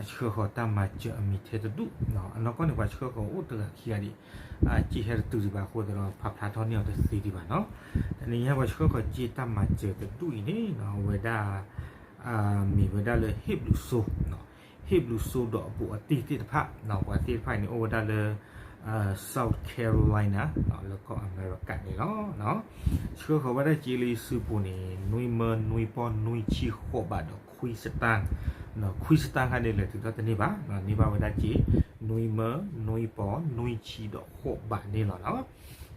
အဆှၢဃီၤတၢ်မၤစၢၤအမံၤထဲတဒူၣ်, အနီၢ်ကီၢ်န့ၣ် ပှၤဆှၢဃီၤအိၣ်တဂၤခံဂၤဒံး, စ့ဟဲတတုၤဒံးဘၣ်အဃိသတးဒီး ဖးဖျါထီၣ်န့ၢ်အီၤတသ့ဒံးဘၣ်နီၤ. တနံၤညါ ပှၤဆှၢဃီၤစ့တၢ်မၤစၢၤတဒူၣ်အံၤန့ၣ် အဝဲဒၣ် မ့ၢ်ဝဲဒၣ်လၢဟ့ၣ်ဘျူးစိ, ဟ့ၣ်ဘျူးစိဒီးအဘူးအတံၢ်သ့ၣ်တဖၣ်, ပှၤသ့ၣ်တဖၣ်အံၤန့ၣ် အိၣ်ဝဲဒၣ်လၢ South Carolina လၢကီၢ်အမဲရကၤန့ၣ်လီၤ. ဆှၢဃီၤဝဲဒၣ်စ့လၢယစုပူၤန့ၣ် နွံမၢနွံပီၢ်နွံဆံဃိးဘးဒီးခွံစတၢၢ်, ခွံစတၢၢ်ခါန့ၣ် လဲၤတုၤထီၣ်တန့ၢ်ဘၣ်, န့ၢ်ဘၣ်ဝဲဒၣ်စ့ နွံမၢနွံပီၢ်နွံဆံဒီးဃိးဘးန့ၣ်လီၤ.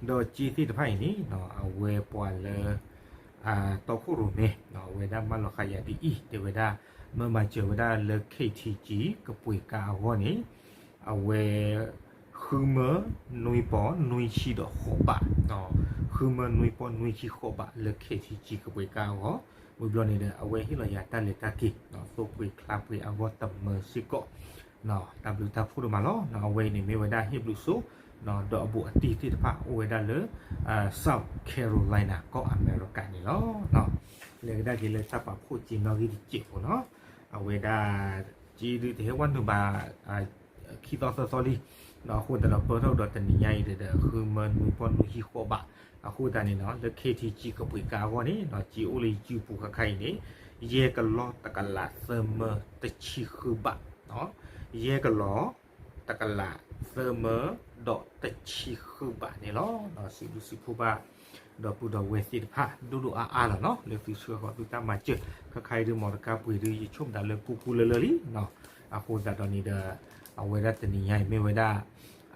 ဒီးစ့သ့ၣ်တဖၣ်အံၤန့ၣ် အဝဲပှၤလၢ တီခိၣ်ရိၣ်မဲ အဝဲဒၣ်မၢလီၤဃာ်ယၤဒ်အံၤ တဲဝဲဒၣ် မၢမၤစၢၤဝဲဒၣ်လၢ K T G ကပှ့ၤကါအဂီၢ်န့ၣ် အဝဲ ဃုမၢနွံပီၢ်နွံဆံဒီးဃိးဘး, ဃုမၢနွံပီၢ်နွံဆံဃိးဘးလၢ K T G ကပှ့ၤကါအဂီၢ်, ဝံၤဘျီန့ၣ်ဒီး အဝဲဟ့ၣ်လီၤယၤတၢ်လဲၤတၢ်က့ၤ သိပှ့ၤချါပှ့ၤအဂီၢ်တမၢစ့ၢ်ကီး တၢ်ဘျုးတၢ်ဖှိၣ်ဒိၣ်မးလီၤ. အဝဲအံၤန့ၣ်မ့ၢ်ဝဲဒၣ်ဟ့ၣ်ဘျူးစိ ဒီးအဘူးအတံၢ်သ့ၣ်တဖၣ် အိၣ်ဝဲဒၣ်လၢ South Carolina ကီၢ်အမဲရကၤန့ၣ်လီၤ. လဲၤကဒါက့ၤလၢတၢ်ပာ်ဖှိၣ်စ့နီၣ်ဂံၢ်တစဲးဖိနီၤ, အဝဲဒၣ် စ့ဒုးတဟဲဝဲနုာ်ဘၣ် ခံသီသၢသီလံ, အဃိသတးဒီးပၢထီၣ်ကဒီးတနံၤညါအံၤဒီး ဃုမၢနွံပီၢ်နွံဆံဃိးဘး, အဃိသတးန့ၣ်နီၤ လၢ K T G ကပှ့ၤကါအဂီၢ်န့ၣ် စ့အိၣ်လၢယစုပူၤခါခါအံၤန့ၣ် ယဲၢ်ကလီတကလးသၢမၢတဆံဃုဘး, ယဲၢ်ကလီ တကလးသၢမၢဒီးတဆံဃုဘးန့ၣ်လီၤ. စံးဘျုးစံးဖှိၣ်ဘၣ် ဒီပုၢ်ဒီဝဲၢ်သ့ၣ်တဖၣ်ဒိၣ်ဒိၣ်အါအါလီၤနီၤ လၢသုဆှၢဃီၤသုတၢ်မၤစၢၤ, ခါခါအံၤဒုး မ့ၢ်တကါပှ့ၤဒုး ယဆိကမိၣ်ဒၣ်လၢကူကူလၢလၢလံနီၤ, အဃိသတးဒီးန့ၣ်ဒီး အဝဲဒၣ်တနံၤညါအံၤမ့ၢ်ဝဲဒၣ်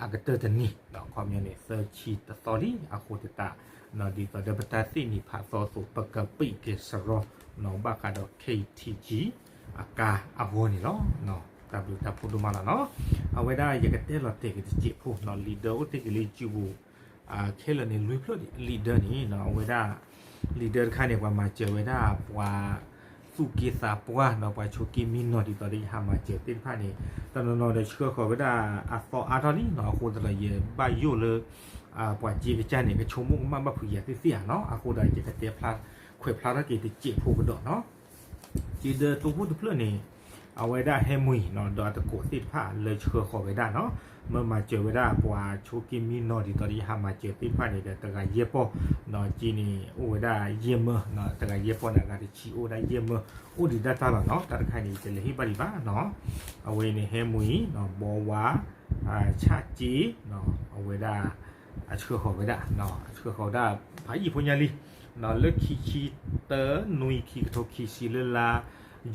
အကတၢၢ်တနံၤ ခီပညီန့ၣ် သၢဆံတသီလံ, အဃိသတး ဒ်သိးဒီးပတၢ်သ့ၣ်နံၤဖးသီအသိး ပကပံးက့ၤစရီနီၤ ဘၣ်ဃးဒီး K T G အကါအဂီၢ်န့ၣ်လီၤ. တၢ်ဘျုးတၢ်ဖှိၣ်ဒိၣ်မးလီၤနီၤ. အဝဲဒၣ်ယကတဲလီၤတဲာ်က့ၤတစဲးဖိနီၤ leader အိၣ်တ့ၢ်က့ၤလၢယစုပူၤ ခဲလၢာ်န့ၣ် လွံၢ်ဖျၢၣ် leader န့ၣ် အဝဲဒၣ် leader တခါန့ၣ် ပှၤမၤစၢၤဝဲဒၣ်ပှၤသူၣ်က့သးပှၢ်နီၤ ပှၤဆိးက့မံနီၤ ဒ်သိးဒီးယဟးမၤစၢၤသ့ၣ်တဖၣ်န့ၣ် တနီၤနီၤဒီးဆှၢဃီၤဝဲဒၣ်အသီအါထီၣ်လံနီၤ, အဃိသတးဒီးယဘၣ်ယိၣ်လၢ ပှၤစ့ကစၢ်န့ၣ် ကဆိကမိၣ်ကမၣ်ဘၣ်ဖုးယၤသ့ၣ်သ့ၣ်ဧါနီၤ, အဃိဒီးယကတဲဖျါ ခွဲးဖျါထီၣ်က့ၤတစဲးဖိကဒီးနီၤ. စ့ဒၢတိဖိတဖျၢၣ်န့ၣ် အဝဲဒၣ်ဟဲမုၢ်အံၤနီၤ ဒီးအတကိးသ့ၣ်တဖၣ်လၢဆှၢဃီၤဝဲဒၣ်နီၤ, မၢမၤစၢၤဝဲဒၣ်ပှၤဆိးက့မံနီၤ ဒ်သိးဒီးယဟးမၤစၢၤသ့ၣ်တဖၣ်န့ၣ်ဒီး တဂၤယဲၢ်ပီၢ်နီၤ စ့န့ၣ် အိၣ်ဝဲဒၣ်ယဲၢ်မၢ တဂၤယဲၢ်ပီၢ်န့ၣ် အဂၤတဆံ အိၣ်ဝဲဒၣ်ယဲၢ်မၢ အိၣ်ဒံးဒၣ်တၢ်လီၤနီၤ, တၢ်တခါန့ၣ် ယတလဲၤဟ့ၣ်ဘၣ်ဒံးဘၣ်နီၤ. အဝဲန့ၣ်ဟဲမုၢ်အံၤ ဘီဝါ ဆၣ်က့ အဝဲဒၣ် အဆှၢဃီၤဝဲဒၣ် အဆှၢဃီၤဝဲဒၣ် ဖးယံာ်ဖိညါလံ လၢခံဆံတၢ နွံ ခံကထိခံဆံ လၢလါ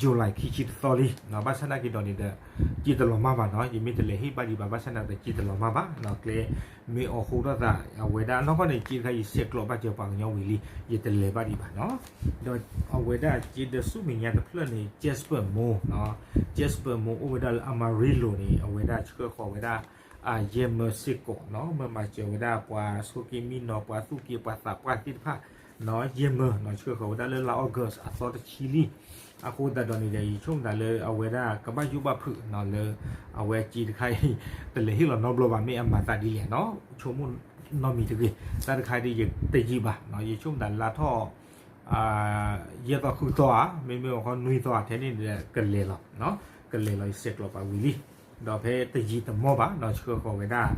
July ခံဆံတသီလံ, ဘၣ်ဆၣ်နာ်က့ၤဒီးန့ၣ်ဒီး စ့တလီၤမၢ်ဘၣ်နီၤ, ယမ့ၢ်တလဲၤဟ့ၣ်ဘၣ်ဒံးဘၣ် ဘၣ်ဆၣ်နာ်က့ၤဒီးစ့တလီၤမၢ်ဘၣ်နီၤ, ကျဲမ့ၢ်အိၣ်ဃိထီၣ်သး အဝဲဒၣ်နီၢ်ကီၢ်န့ၣ် စ့တခါအံၤဆဲးကျိးဘၣ်စၢၤပှၤကညီဝံၤလံ ယတလဲၤဘၣ်ဒံးဘၣ်နီၤ. ဒီးအဝဲဒၣ်စ့ဒၢဆူမဲာ်ညါတဖျၢၣ်န့ၣ် Jasper Mall နီၤ, Jasper Mall အိၣ်ဝဲဒၣ်လၢ Amarillo န့ၣ် အဝဲဒၣ်ဆှၢဃီၤဝဲဒၣ် ယဲၢ်မၢစ့ၢ်ကီးနီၤ, မၢမၤစၢၤဝဲဒၣ်ပှၤဆိးက့မံနီၤ ပှၤသူၣ်က့ပှၤသးပှၢ်သ့ၣ်တဖၣ်နီၤ, ယဲၢ်မၢနီၤ ဆှၢဃီၤဝဲဒၣ်လၢလါ August အသီတဆံလံ. အဃိသတးဒီးန့ၣ်ဒီး ယဆိကမိၣ်သးလၢအဝဲဒၣ်ကဘၣ်ယိၣ်ဘၣ်ဖုးနီၤ လၢအဝဲစ့တခါအံၤ တလဲၤဟ့ၣ်လီၤနီတဘျီဘၣ် မ့ၢ်အမၤသးဒ်လဲၣ်နီၤ, ဆိကမိၣ်နီတမံၤတဂ့ၤ, တၢ်တခါဒ်ယတယံာ်ဘၣ်နီၤ, ယဆိကမိၣ်သးလါထီၣ် ယဲၢ်သီဃုသီဧါ မ့မ့ၢ်အခီနွံသီဧါ ထဲန့ၣ်ဒီးကလဲၤလီၤ, ကလဲၤလီၤ ယဆဲးကျိးပှၤဝံၤလံ. ဒီးဖဲတယံာ်တမီၢ်ဘၣ်နီၤ ဆှၢဃီၤဝဲဒၣ်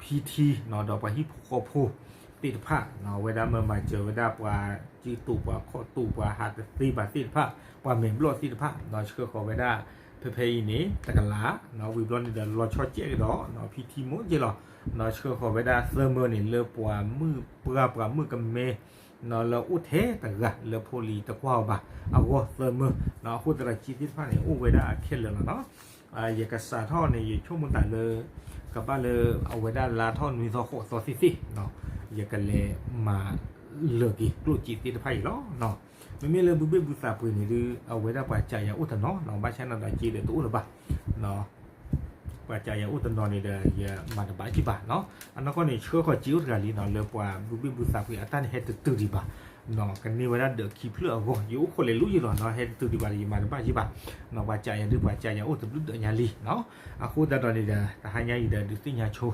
ဖံထံနီၤ ဒီးပှၤဟံၣ်ဖိဃီဖိသ့ၣ်တဖၣ်နီၤ, အဝဲဒၣ်မၢမၤစၢၤဝဲဒၣ်ပှၤစုတူာ်ပှၤခီၣ်တူာ်ပှၤဟးတသ့ဘၣ်သ့ၣ်တဖၣ် ပှၤမဲာ်ဘျီၣ်သ့ၣ်တဖၣ်နီၤ, ဆှၢဃီၤဝဲဒၣ် ဖဲဖဲအံၤန့ၣ် တကလးနီၤ, ဝံၤဘျီန့ၣ်ဒီးလီၤဆီကဲးကဒီးနီၤ ဖံထံမိၢ်က့လီၤနီၤ, ဆှၢဃီၤဝဲဒၣ်သၢမၢန့ၣ် လၢပှၤမုၣ်ပှၢ်ပှၤမုၣ်ကမဲ လၢအိၣ်ထဲတဂၤလၢဖိလံၤတကွၢ်အီၤဘၣ် အဂီၢ်သၢမၢနီၤ, အဃိသတးဒီးစ့သ့ၣ်တဖၣ်န့ၣ် အိၣ်ဝဲဒၣ်ခဲလၢာ်လီၤနီၤ. ယကစးထီၣ်န့ၣ် ယဆိကမိၣ်သးလၢ ကဘၣ်လၢအဝဲဒၣ်လါထီၣ်နွံသီဃိးသီသ့ၣ်သ့ၣ်နီၤ, ယကလဲၤမၤလၢာ်က့ၤကျိၣ်စ့သ့ၣ်တဖၣ်အံၤလီၤနီၤ. မ့မ့ၢ်လၢဘုဘ့ၣ်ဘုသးပှ့ၤန့ၣ်ဒုး အဝဲဒၣ်ပှၤစံးယၤအိၣ်တနီၤနီၤ, ဘၣ်ဆၣ်နာ်ဒီးစ့ဒီးတအိၣ်လၢၤဘၣ် ပှၤစံးယၤအိၣ်တနီၤန့ၣ်ဒီး ယမၤတဘၣ်ကံဘၣ်နီၤ, အနီၢ်ကီၢ်န့ၣ် ဆှၢဃီၤစ့အိၣ်တဂၤလံနီၤ, လၢပှၤဘုဘ့ၣ်ဘုသးပှ့ၤအတၢ်န့ၣ်ဟဲတတုၤဒံးဘၣ် ကန့ၢ်ဝဲဒၣ်ဒၢးခံဖျၢၣ်အဂီၢ် ယအိၣ်ခိးလဲၤလူယံာ်လီၤနီၤ, ဟဲတတုၤဒံးဘၣ်ဒီး ယမၤတဘၣ်ယံာ်ဘၣ်နီၤ, ပှၤကးယၤဒုးပှၤကးယၤအိၣ်တဘျုးဒၢးညါလံနီၤ. အဃိသတးဒီးန့ၣ်ဒီး တဟါညါအံၤဒီးဒုးသ့ၣ်ညါဆိ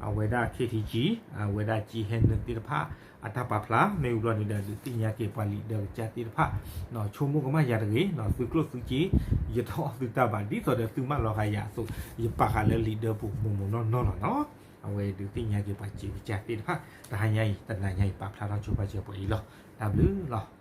အဝဲဒၣ် ခ့ထံကံ အဝဲဒၣ်ကၠံဟဲနုာ်သ့ၣ်တဖၣ် အတၢ်ပာ်ဖျါ မ့ၢ်ဝံၤဘျီန့ၣ်ဒီး ဒုးသ့ၣ်ညါက့ၤပှၤလံာ်ဒၢးကစၢ်သ့ၣ်တဖၣ် ဆိကမိၣ်ကမၣ်ယၤတဂ့ၤနီၤ, သုကျိၣ်သုစ့ ယတအီၣ်သုတၢ်ဘၣ်, ဒ်သိးဒီးသုမၢလီၤဃာ်ယၤအသိး ယပာ်ဃာ်လၢလံာ်ဒၢပူၤမိၢ်မိၢ်နီၢ်နီၢ်လီၤနီၤ. အဝဲဒုးသ့ၣ်ညါက့ၤပှၤစံးကစၢ်သ့ၣ်တဖၣ် တဟါညါအံၤ တနၤညါအံၤ ပာ်ဖျါထီၣ်ဆိပာ်စၢၤပှဲၤအံၤလီၤ. တၢ်ဘျုးလီၤ.